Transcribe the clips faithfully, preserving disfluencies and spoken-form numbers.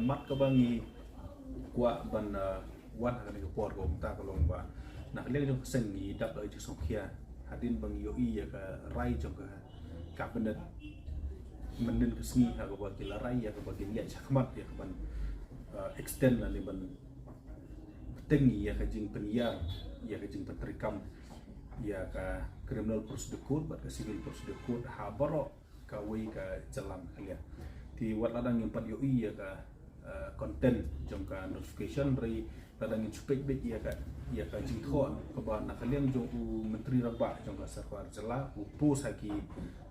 Mat kaba ngi kwah ban, uh, wan ha kane ka por ka mynta ka long ba na ka liang jong ka seng ngi dap da ka jingsngewkhia hadien ba ngi ïohi ïa ka rai jong ka cabinet mynnin ka sngi ha kaba ki la rai ïa kaba ki ïa shakhmat ïa ka ban, uh, extend lane ban bteng ïa ka jingpynïar ïa ka jingpyntreikam ïa ka Criminal Procedure Code bad ka Civil Procedure Code ha baroh kawei ka jylla Meghalaya. Te wat la dang ngim pat ïohi ïa ka, uh, content jong ka notification, hynrei la dang ngin shu peit beit ïa ka, ïa ka jingthoh kaba na ka liang jong u Myntri Rangbah jong ka sorkar jylla u post ha ki,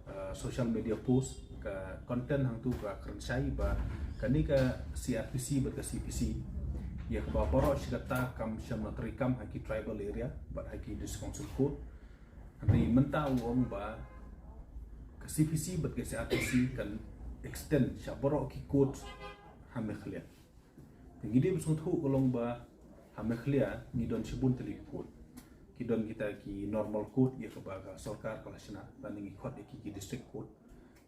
uh, social media post. Ka content hangtu ka kren shai ba kane ka C R P C bad ka C P C ïa kaba baroh shi katta kam shym la treikam ha ki tribal area bad ha ki District Council Code. Hynrei mynta u ong ba ka C P C bad ka C R P C kan extend sha baroh ki code ha Meghalaya. Te ngi dei ban sngewthuh ka long ba ha Meghalaya ngi don shibun tylli ki code. Ki don kita ki normal code ïa kaba ka sorkar ka la shna, lane ngi khot ïa ki, ki district code.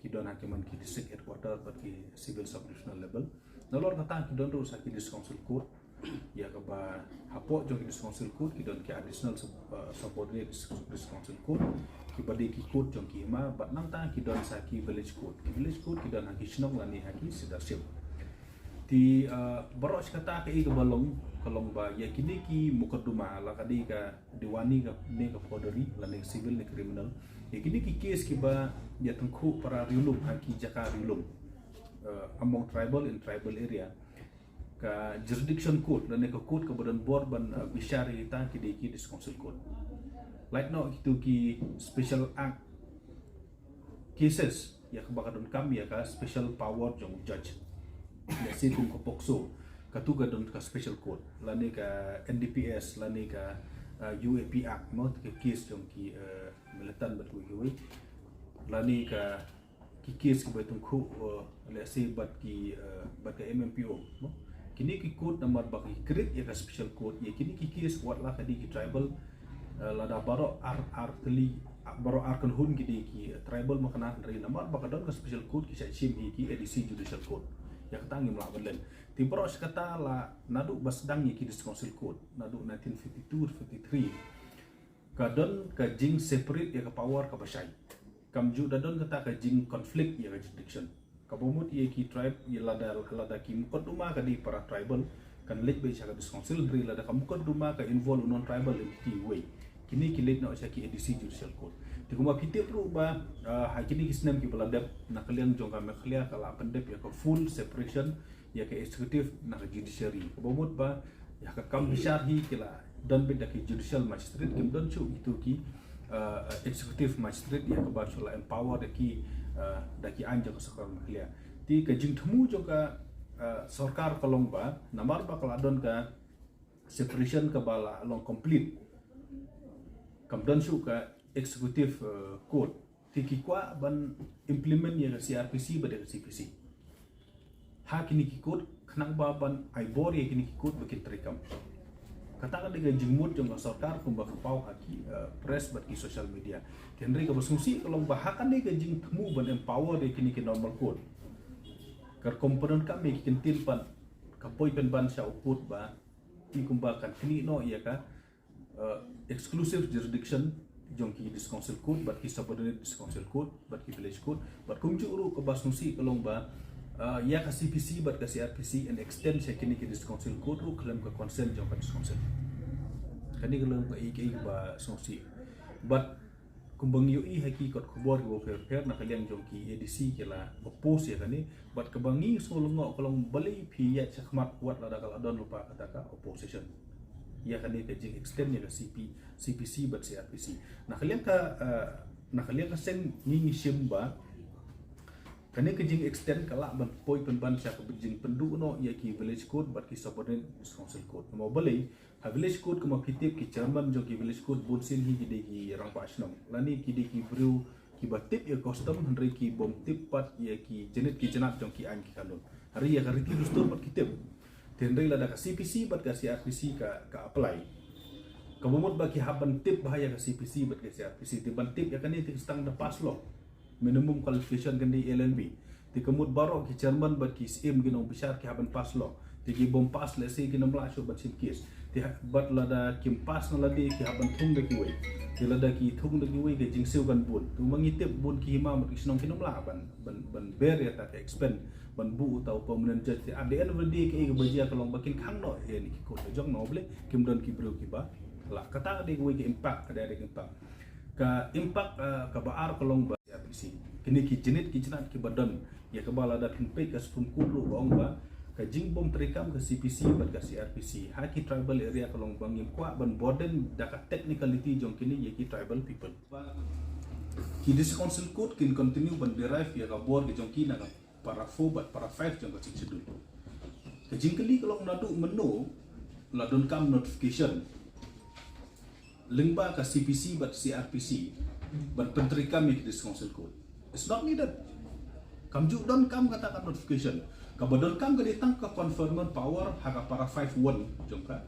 Ki don ha ki man ki district headquarter bad ki civil subdivisional level. Nalor kata ki don ruh sa ki District Council Code ïa kaba hapoh jong ki District Council Code ki don ki additional sub, uh, subordinate District Council Code, kiba dei ki code jong ki hima, bad nangta ki don sa ki village code. Ki village code ki don ha ki shnong lane ha ki sirdarship. Te, uh, baroh shi katta kaei kaba long, ka long ba ïa kine ki mukotduma, la ka dei ka Dewan ne ka, ne ka Faujdari, lane civil ne criminal. Ïa kine ki case kiba ïa tyngkhuh para riewlum ha ki jaka riewlum, uh, among tribal, in tribal area, ka jurisdiction court lane ka court kaba don bor ban, uh, bishar ïa kita ki dei ki District Council Court. Lait noh kito ki special act cases ïa kaba ka donkam ïa ka special power jong judge. Ïa si kum ka POCSO, katu ka don ka special court, lane ka N D P S, lane ka, uh, U A P Act, mo, ka case jong ki, uh, militant bad kiwei kiwei, lane ka ki case kiba tyngkhuh, uh, let's say bad ki, uh, bad ka M M P O, mo. Kine ki court namar ba ki create ïa ka special court ïa kine ki case wat la ka dei ki tribal, uh, lada baroh ar, ar tylli, baroh ar kynhun ki dei ki, uh, tribal makna, hynrei namar ba ka don ka special court ki sa shim hi ki A D C Judicial Court. Ïa kata ngim lah ban len. Te baroh shi katta la naduh ba sdang ïa ki District Council Court naduh nineteen fifty-two fifty-three ka don ka jing separate ïa ka power kaba shai. Kam ju da don kata ka jing conflict ïa ka jurisdiction. Kaba mut ïa ki tribe, ïa lada, lada ki mukotduma ka dei para tribal, kan leit beit sha ka District Council, hynrei lada ka mukotduma ka involve u non tribal entity wei, kine ki leit noh sha ki A D C Judicial Court. Te kumba phi tip ruh ba, ah, ha kine ki snem kiba la dep, na ka liang jong ka Meghalaya ka la pyndep ïa ka full separation ïa ka executive na ka judiciary. Kaba mut ba ïa ka kam bishar hi ki la don beit da ki judicial magistrate, kim don shuh kito ki, uh, executive magistrate ïa kaba shu la empower da ki, uh, da ki aiñ jong ka sorkar Meghalaya. Te ka jingthmu jong ka, uh, sorkar ka long ba namar ba ka la don ka separation kaba la long complete, kam don shuh ka executive, uh, court. Te ki kwah ban implement ïa ka C R P C bad ïa ka C P C ha kine ki court, khnang ba ban ai bor ïa kine ki court ba kin treikam. Kata ka dei ka jingmut jong ka sorkar kumba ka paw ha ki, eh, press bad ki social media. Te hynrei kaba sngewsih ka long ba ha kane ka jingthmu ban empower ïa kine ki normal court, ka rukom pyndonkam ïa ki kyntien pat ka poi pynban sha u court ba i kumba kan knieh noh ïa ka, uh, exclusive jurisdiction jong ki District Council Court bad ki subordinate District Council Court bad ki village court, bad kumjuh ruh kaba sngewsih ka long ba, uh, ïa ka C P C bad ka C R P C yn extend sha kine ki District Council Court ruh khlem ka consent jong ka District Council. Kane ka long kaei kaei kaba sngewsih. Bad kumba ngi ïohi ha ki kot khubor kiba pher pher, na ka liang jong ki A D C ki la oppose ïa kane, bad kaba ngi sngew lyngngoh ka long balei phi ïaid shakhmat wat lada ka la don lypa kata ka opposition ïa kane ka jing extend ïa ka C P, C P C bad C R P C. Na ka liang ka, eh, na ka liang ka seng ngi ngi shim ba kane ka jing extend ka lah ban poi pynban sha ka jingpynduh noh ïa ki village court bad ki subordinate District Council Court. Namar balei? Ha village court kumba phi tip ki chairman jong ki village court bun sien hi ki dei ki rangbah shnong lane ki dei ki briew kiba tip ïa ka custom, hynrei ki bym tip pat ïa ki jingit ki jingat jong ki aiñ ki kanun. Hynrei ïa ka riti dustur pat ki tip. Te hynrei lada ka C P C bad ka C R P C ka, ka apply, kaba mut ba ki hap ban tip bha ïa ka C P C bad ka C R P C, te ban tip ïa kane te ki sdang da pass law. Minimum qualification kan dei L L B. Te ka mut baroh ki chairman bad ki syiem ki nongbishar ki hap ban pass law. Te ki bym pass lehse kin ym lah shuh ban shim case. Te ha-, bad lada kim pass na lade ki hap ban thung da kiwei. Te lada ki thung da kiwei ka jingsiew kan bun. Te ma ngi tip bun ki hima bad ki shnong kin ym lah ban, ban, ban bear ïa kata ka expense ban buh uta u permanent judge. Te at the end of the day kaei kaba jia ka long ba kin khang noh ïa kine ki court la jong, namar balei kim don ki briew kiba lah. Kata ka dei kawei ka impact, ka direct impact. Ka impact, eh, kaba ar ka long ba C R P C. Kine ki jingit ki jingat kiba don, ïa kaba lada phin peit ka Supreme Court ruh ka ong ba ka jingbym treikam ka C P C bad ka C R P C ha ki tribal area ka long ba ngim kwah ban burden da ka technicality jong kine ïa ki tribal people. Ba ki District Council Court kin continue ban derive ïa ka bor ka jong ki na ka para four bad para five jong ka Sixth Schedule. Ka jingkylli ka long naduh mynno la donkam notification lyngba ka C P C bad C R P C ban pyntreikam ïa ki District Council Court. It's not needed. Kam ju donkam kata ka notification. Kaba donkam ka dei tang ka conferment power ha ka para five one jong ka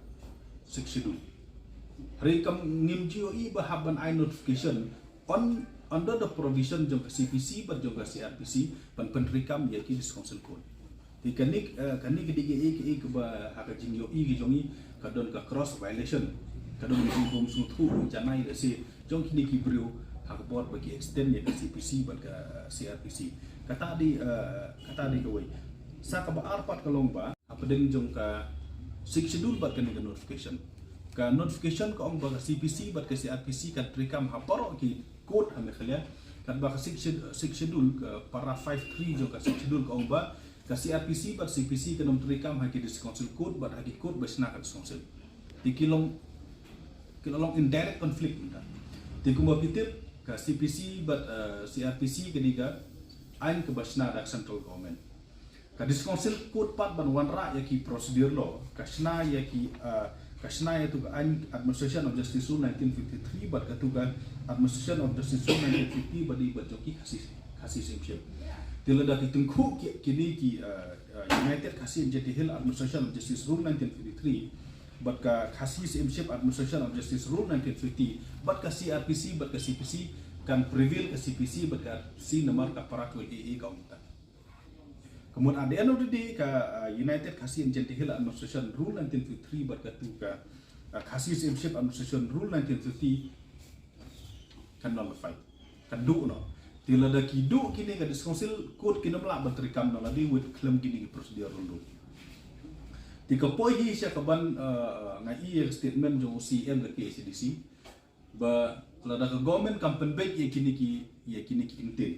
Sixth Schedule. Hynrei kam, ngim ju ïohi ba hap ban ai notification on, under the provision jong ka C P C bad jong ka C R P C ban pyntreikam ïa ki District Council Court. Te kane, eh, kane ka dei kaei kaei kaba ha ka jingïohi ka jong ngi ka don ka cross violation. Ka don ka jingbym sngewthuh janai lehse jong kine ki briew ha ka bor ba ki extend ïa ka C P C bad ka C R P C. Kata dei, eh, kata dei kawei. Sa kaba ar pat ka long ba hapdeng jong ka Sixth Schedule bad kane ka notification. Ka notification ka ong ba ka C P C bad ka C R P C kan treikam ha baroh ki court ha Meghalaya. Katba ka Sixth Sched-, Sixth Schedule, ka para five three jong ka Sixth Schedule ka ong ba ka C R P C bad C P C kan ym treikam ha ki District Council Court bad ha ki court ba shna ka District Council. Te ki long, ki long in direct conflict mynta. Te kumba phi tip ka C P C bad, eh, C R P C ka dei ka aiñ kaba shna da ka central government. Ka District Council Court pat ban wanrah ïa ki procedure law, ka shna ïa ki, ah, ka shna ïa tu ka aiñ Administration of Justice Rule nineteen fifty-three bad ka tu ka Administration of Justice Rule nineteen fifty bad i bad jong ki Khasi, Khasi Syiemship. Te lada ki tyngkhuh ki, kine ki, ah, ah, United Khasi and Jaintia Hills Administration of Justice Rule nineteen fifty-three bad ka Khasi Syiemship Administration of Justice Rule nineteen fifty bad ka C R P C bad ka C P C, kan prevail ka C P C bad ka C namar ka para twelve A A ka ong ta. Ka mut at the end of the day ka, uh, United Khasi and Jaintia Hills Administration Rule nineteen fifty-three bad ka tu ka, uh, Khasi Syiemship Administration Rule nineteen fifty kan nullify. Kan duh noh. Te lada ki duh kine ka District Council Court kin ym lah ban treikam noh lada wit khlem kine ki procedure ruh. Te ka poi hi sha kaban, uh, nga i ïa ka statement jong u C M ka K H A D C. Ba lada ka government kam pynbeit ïa kine ki, ïa kine ki kyntien.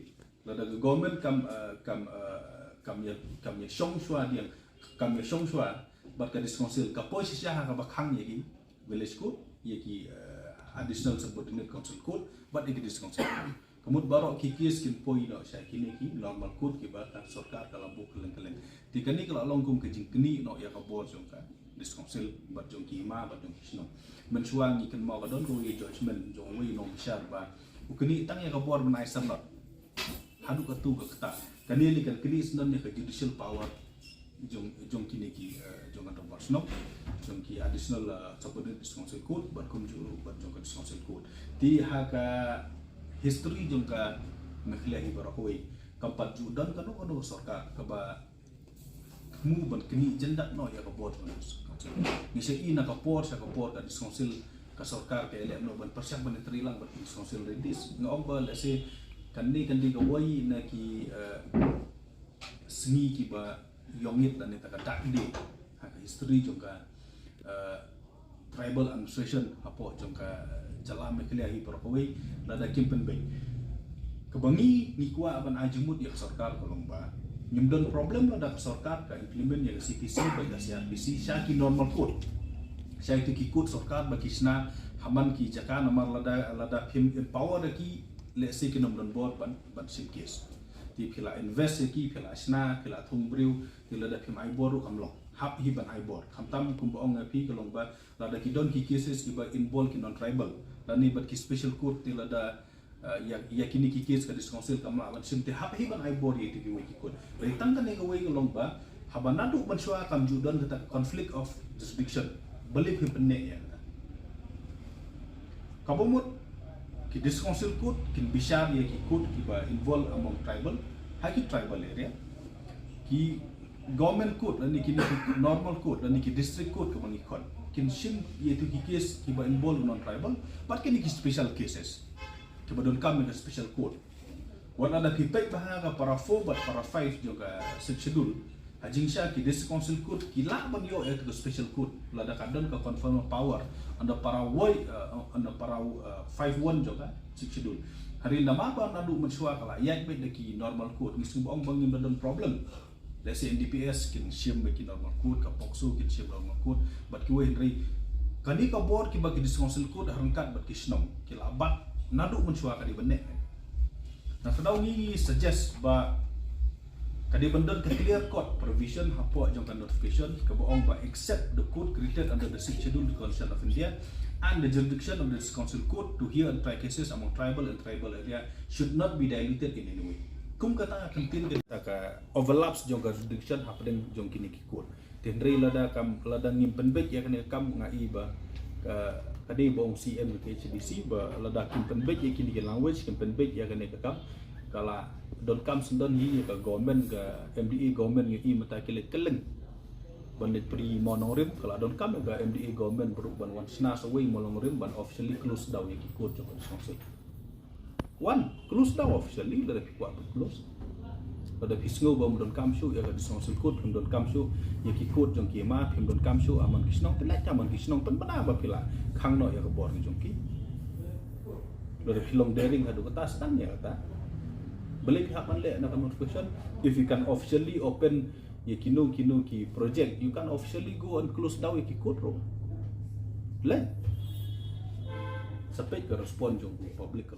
Lada ka government kam, eh, kam, eh, kam ïa, kam ïa shong shuwa diang, kam ïa shong shuwa bad ka District Council, ka poi shisha ha kaba khang ïa ki Village Court, ïa ki, eh, Additional Subordinate Council Court bad ïa ki District Council. Ka mut baroh ki case kin poi noh sha kine ki normal court kiba ka sorkar ka la buh kylleng kylleng. Te kane ka la long kum ka jingknieh noh ïa ka bor jong ka District Council bad jong ki hima bad jong ki shnong. Mynshuwa ngi kynmaw ka don kawei ka judgment jong uwei u nongbishar ba u knieh tang ïa ka bor ban ai sanad. Haduh katu ka kata. Kane lei kan knieh sngewdon ïa ka judicial power jong, jong kine ki, eh, jong ka dorbar shnong, jong ki Additional, eh, Subordinate District Council Court bad kumjuh ruh bad jong ka District Council Court. Te ha ka history jong ka Meghalaya hi baroh kawei kam pat ju don kano kano ka sorkar kaba thmu ban knieh jyndat noh ïa ka bor jong ka District Council. Ngi sa i na ka por sha ka por ka District Council, ka sorkar ka ïaleh noh ban pyrshang ban ïatreilang bad ka District Council Radius. Nga ong ba lehse kane kan dei kawei na ki, eh, sngi kiba ïongit lane ta ka dark day ha ka history jong ka, eh, tribal administration hapoh jong ka jylla Meghalaya hi baroh kawei lada kim pynbeit. Kaba ngi, ngi kwah ban ai jingmut ïa ka sorkar ka long ba ngim don problem lada ka sorkar ka implement ïa ka C P C bad ka C R P C sha ki normal court. Sha itu ki court sorkar ba ki shna ha man ki jaka namar lada, lada phim empower ïa ki, lehse kin ym don bor ban, ban shim case. Te phi la invest ïa ki, phi la shna, phi la thung briew, te lada phim ai bor ruh kam long. Hap hi ban ai bor. Khamtam kumba ong ïa phi ka long ba lada ki don ki cases kiba involve ki non-tribal lane bad ki special court, te lada, uh, ïa, ïa kine ki case ka District Council kam lah ban shim, te hap hi ban ai bor ïa ito kiwei ki court. Hynrei tang kane kawei ka long ba haba naduh mynshuwa kam ju don kata ka conflict of jurisdiction. Balei phi pyneh ïa kata? Kaba mut ki District Council Court kin bishar ïa ki court kiba involve among tribal, Ha ki tribal area, ki government court lane ki normal court lane ki district court kaba ngi khot, kin shim ïa ki case kiba involve non tribal, bad kine ki special cases kiba donkam ïa ka special court. Wat lada phi peit bha ha ka para four bad para five jong ka Sixth Schedule, ha jingshisha ki District Council Court ki lah ban ïoh ïa ka special court lada ka don ka conferral power under para woi, uh, under para, uh, five one jong ka Sixth Schedule. Hynrei namar ba naduh mynshuwa ka la ïaid beit da ki normal court, ngi sngew ba ong ba ngim da don problem. Let's say N D P S kin shim beit ki normal court, ka POCSO kin shim normal court, bad kiwei, hynrei kane ka bor kiba ki District Council Court ha ryngkat bad ki shnong ki la bat naduh mynshuwa ka dei ban neh. Na kata daw ngi suggest ba ka dei ban don ka clear cut provision hapoh jong ka notification kaba ong ba except the court created under the Sixth Schedule of the Constitution of India and the jurisdiction of the District Council Court to hear and try cases among tribal and tribal area should not be diluted in any way. Kum kata ka ktien ka, ka overlaps jong ka jurisdiction hapdeng jong kine ki court. Te hynrei lada kam, lada ngim pynbeit ïa kane ka kam, nga i ba ka, ka dei ba ong C M ka H D C ba lada kim pynbeit ïa kine ki language, kim pynbeit ïa kane ka kam, ka la donkam sngewdon hi ïa ka government, ka M D A government, nga i mynta ki leit kylleng ban leit pyrshah Mawlongrim, ka la donkam ïa ka M D A government ba ruh ban wan shna sa wei Mawlongrim ban officially close down ïa ki court jong ka District Council. Wan, close down officially, lada phi kwah ban close. Lada phi sngew ba ym donkam shuh ïa ka District Council Court, phim donkam shuh ïa ki court jong ki hima, phim donkam shuh ha man ki shnong, te leit ha man ki shnong, pynbna ba phi la khang noh ïa ka bor ki jong ki. Lada phi long daring haduh katta, sdang ïa kata. Balei phi hap ban leh na ka notification? If you can officially open ïa kino kino ki project, you can officially go and close down ïa ki court ruh. Leh. Sa peit ka respond jong u public ka.